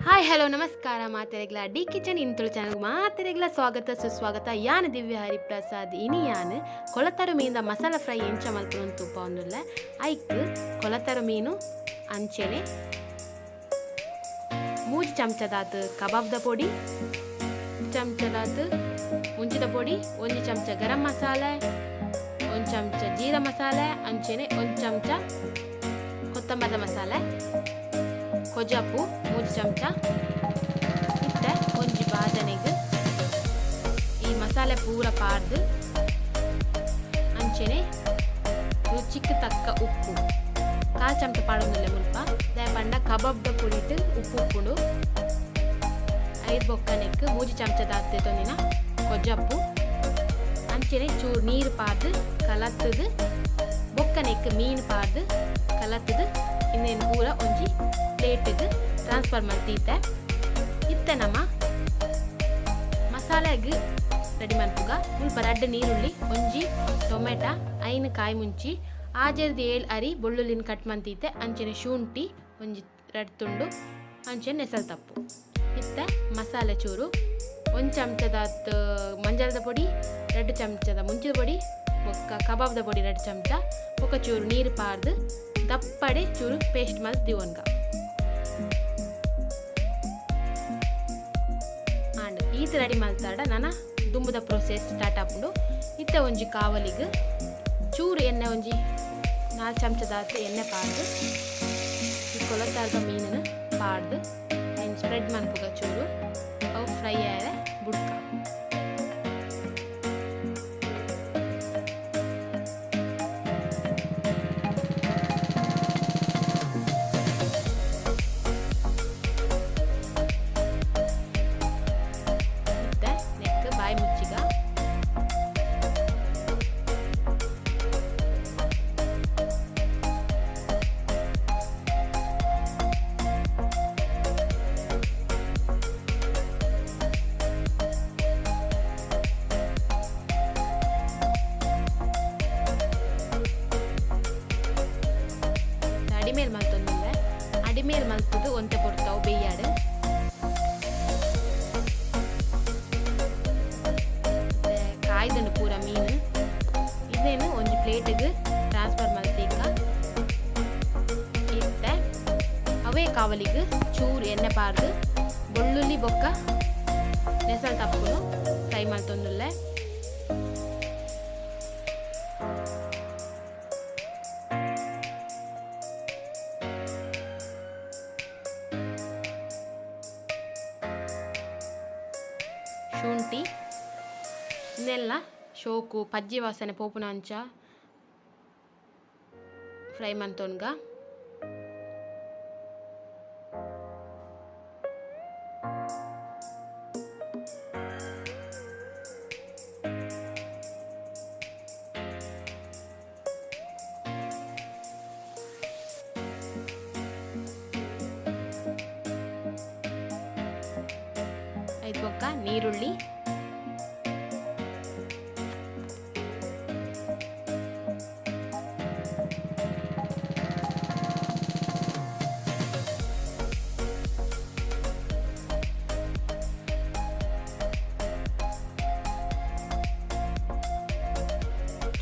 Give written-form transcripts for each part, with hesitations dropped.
Hi hello ನಮಸ್ಕಾರ ಮಾತೆರೆಗ್ಲ D kitchen ಇನ್ Tulu channel ಮಾತೆರೆಗ್ಲ ಸ್ವಾಗತ ಸುಸ್ವಾಗತ. ಯಾನ್ ದಿವ್ಯ ಹರಿಪ್ರಸಾದ್. ಇನಿ ಯಾನ್ ಕೊಲತರು ಮೀನ್ದ ಮಸಾಲ ಫ್ರೈ ಎಂಚ ಮಲ್ಪುನು ತೂಪಾವೊಂದುಲ್ಲೆ. ಐಕ್ ಕೊಲತರು ಮೀನು ಅಂಚೆನೆ ಮೂಜಿ ಚಮಚದಾತ್ ಕಬಾಬ್ದ ಪೊಡಿ, ಚಮಚದಾತ್ ಮುಂಚಿದ ಪೊಡಿ, ಒಂಜಿ ಚಮಚ ಗರಂ ಮಸಾಲೆ, ಒಂಜಿ ಚಮಚ ಜೀರಾ ಮಸಾಲೆ, ಅಂಚೆನೆ ಒಂಜಿ ಚಮಚ ಕೊತ್ತಂಬರದ ಮಸಾಲೆ, ಕೊಜಪು ಮೂಜಿ ಚಮಚ. ಇತ್ತೆ ಒಂಜಿ ಬಾಜನೆಗ್ ಈ ಮಸಾಲೆ ಪೂರ ಪಾಡ್ದ್ ಅಂಚೆನೆ ರುಚಿಕ್ ತಕ್ಕ ಉಪ್ಪು ಕಾಲ್ ಚಮಚ ಪಾಡೊಂದುಲ್ಲೆ ಮುಲ್ಪ. ದಾಯೆ ಪಂಡ ಕಬಾಬ್ದ ಪೊಡಿಟ್ ಉಪ್ಪು ಉಪ್ಪುಂಡು. ಐದ್ ಬೊಕ್ಕ ನೆಕ್ಕ್ ಮೂಜಿ ಚಮಚದಾತ್ ದೆತೊಂದಿನ ಕೊಜಪು ಅಂಚೆನೆ ಚೂರು ನೀರ್ ಪಾಡ್ದ್ ಕಲತ್ದ್ ಬೊಕ್ಕ ನೆಕ್ಕ್ ಮೀನ್ ಪಾಡ್ದ್ ಕಲತ್ದ್ ಇಂದೆನ್ ಪೂರ ಒಂಜಿ ಪ್ಲೇಟ್ಗ್ ಟ್ರಾನ್ಸ್ಫರ್ ಮಲ್ತ್. ಇತ್ತೆ ನಮ ಮಸಾಲೆಗ್ ರೆಡಿ ಮನ್ಪುಗ. ಮುಲ್ಪ ರಡ್ಡ್ ನೀರುಳ್ಳಿ, ಒಂಜಿ ಟೊಮೆಟೊ, ಐನ್ ಕಾಯಿ ಮುಂಚಿ, ಆಜೆರ್ದ್ ಏಳ್ ಅರಿ ಬೊಳ್ಳುಳ್ಳಿನ್ ಕಟ್ ಮಂತೀತೆ, ಅಂಚೆನೆ ಶುಂಠಿ ಒಂಜಿ ರಡ್ಡ್ ತುಂಡು, ಅಂಚೆನೆ ನೆಸಲ್ ತಪ್ಪು. ಇತ್ತೆ ಮಸಾಲೆ ಚೂರು ಒಂಜಿ ಚಮಚದಾತ್ ಮಂಜಲ್ದ ಪೊಡಿ, ರಡ್ಡ್ ಚಮಚದ ಮುಂಚಿದ ಪೊಡಿ, ಬೊಕ್ಕ ಕಬಾಬ್ದ ಪೊಡಿ ರಡ್ಡ್ ಚಮಚ, ಬೊಕ್ಕ ಚೂರು ನೀರು ಪಾಡ್ದ್ ದಪ್ಪಡೆ ಚೂರು ಪೇಸ್ಟ್ ಮಲ್ತ್ ದೀವೊನ್ಗ. ಆಂಡ್, ಈತ್ ರೆಡಿ ಮಲ್ತಾಡ ನನ ದುಂಬುದ ಪ್ರೊಸೆಸ್ ಸ್ಟಾರ್ಟ್ ಆಪುಂಡು. ಇತ್ತೆ ಒಂಜಿ ಕಾವಲಿಗ್ ಚೂರು ಎಣ್ಣೆ, ಒಂಜಿ ನಾಲ್ ಚಮಚದಾತ್ ಎಣ್ಣೆ ಪಾಡ್ದ್ ಈ ಕೊಲತಾರ್ದ ಮೀನುನು ಪಾಡ್ದ್ ಐನ್ ಸ್ಪ್ರೆಡ್ ಮನ್ಪುಗ. ಚೂರು ಅವು ಫ್ರೈ ಆಯರೆ ಬುಡ್ಕ. ಇತ್ತೆ ನೆಕ್ಕ್ ಬಾಯಿ ಮುಚ್ಚಿಗ. ಅಡಿಮೇಲ್ ಮಲ್ತೊಂದುಲ್ಲೆ. ಅಡಿಮೇಲ್ ಮಲ್ತುದು ಒಂತೆ ಪೊರ್ತು ಬೇಯ್ಯಾಡ್. ಕಾಯ್ದುಂಡು ಪೂರ ಮೀನು. ಇದೇನು ಒಂಜಿ ಪ್ಲೇಟ್ಗ್ ಟ್ರಾನ್ಸ್ಫರ್ ಮಲ್ತೀಕ. ಇತ್ತೆ ಅವೇ ಕಾವಲಿಗ್ ಚೂರು ಎಣ್ಣೆ ಪಾಡ್ದ್ ಬೊಳ್ಳುಳ್ಳಿ ಬೊಕ್ಕ ನೆಸಲ್ ತಪ್ಪುನು ಫ್ರೈ ಮಲ್ತೊಂದುಲ್ಲೆ. ಶುಂಠಿ ಇಂದೆಲ್ಲ ಶೋಕು ಪಜ್ಜಿ ವಾಸನೆ ಪೋಪುನ ಅಂಚ ಫ್ರೈ ಮಂತೊನ್ಗ. ಐತ್ ಬೊಕ್ಕ ನೀರುಳ್ಳಿ,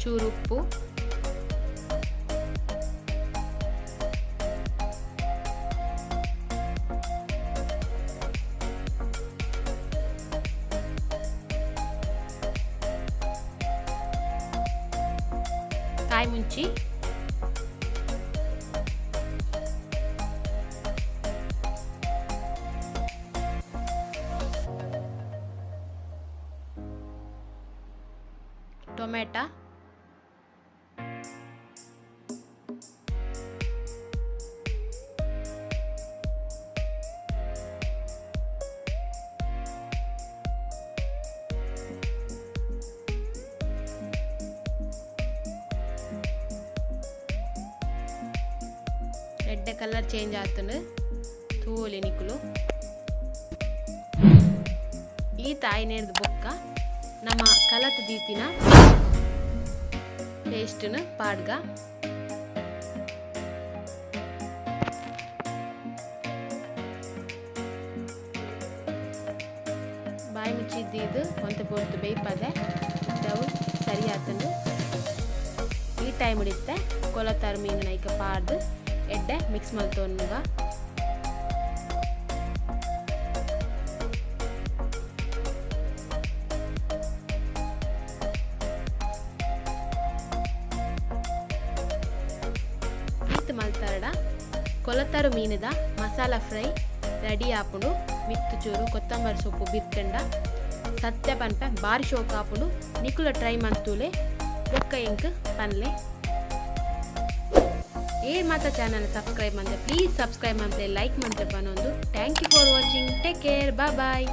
ಚೂರು ಉಪ್ಪು, ಕಾಯಿ ಮುಂಚಿ, ಟೊಮೆಟೊ, ಎಡ್ಡೆ ಕಲರ್ ಚೇಂಜ್ ಆತುಂಡು, ತೂವೊಲಿ ನಿಕುಲು. ಈ ತಾಯಿನೇರ್ದ್ ಬೊಕ್ಕ ನಮ್ಮ ಕಲತ್ ದೀತಿನ ಪೇಸ್ಟ್ನ್ ಪಾಡ್ಗ. ಬಾಯಿ ಮುಚ್ಚಿ ದೀದ್ ಒಂತೆ ಪೊರ್ತು ಬೇಯ್ಪದೆ. ಇತ್ತೆ ಅವು ಸರಿ ಆತುಂಡು. ಈ ಟೈಮ್ ಇತ್ತೆ ಕೊಲತಾರ್ ಮೀನ್ ಐಕ್ ಪಾಡ್ದ್ ಎಡ್ಡೆ ಮಿಕ್ಸ್ ಮಲ್ತೊನ್ನುಗ. ಈತ್ ಮಲ್ತರ್ಡ ಕೊಲತಾರು ಮೀನುದ ಮಸಾಲ ಫ್ರೈ ರೆಡಿ ಆಪುಂಡು. ಮಿತ್ತ್ ಚೂರು ಕೊತ್ತಂಬರಿ ಸೊಪ್ಪು ಬಿತ್ತುಂಡ ಸತ್ಯ ಪನ್ಪೆ ಬಾರಿ ಶೋಕ್ ಆಪುಂಡು. ನಿಕುಲ ಟ್ರೈ ಮಲ್ತುಲೆ ಬೊಕ್ಕ ಎಂಕ್ ಪನ್ಲೆ. ಏರ್ ಮಾತ ಚಾನಲ್ ಸಬ್ಸ್ಕ್ರೈಬ್ ಮಂತೆ ಪ್ಲೀಸ್ ಸಬ್ಸ್ಕ್ರೈಬ್ ಮಂತೆ ಲೈಕ್ ಮಂತೆ ಪನೊಂದು. Thank you for watching. Take care. Bye bye.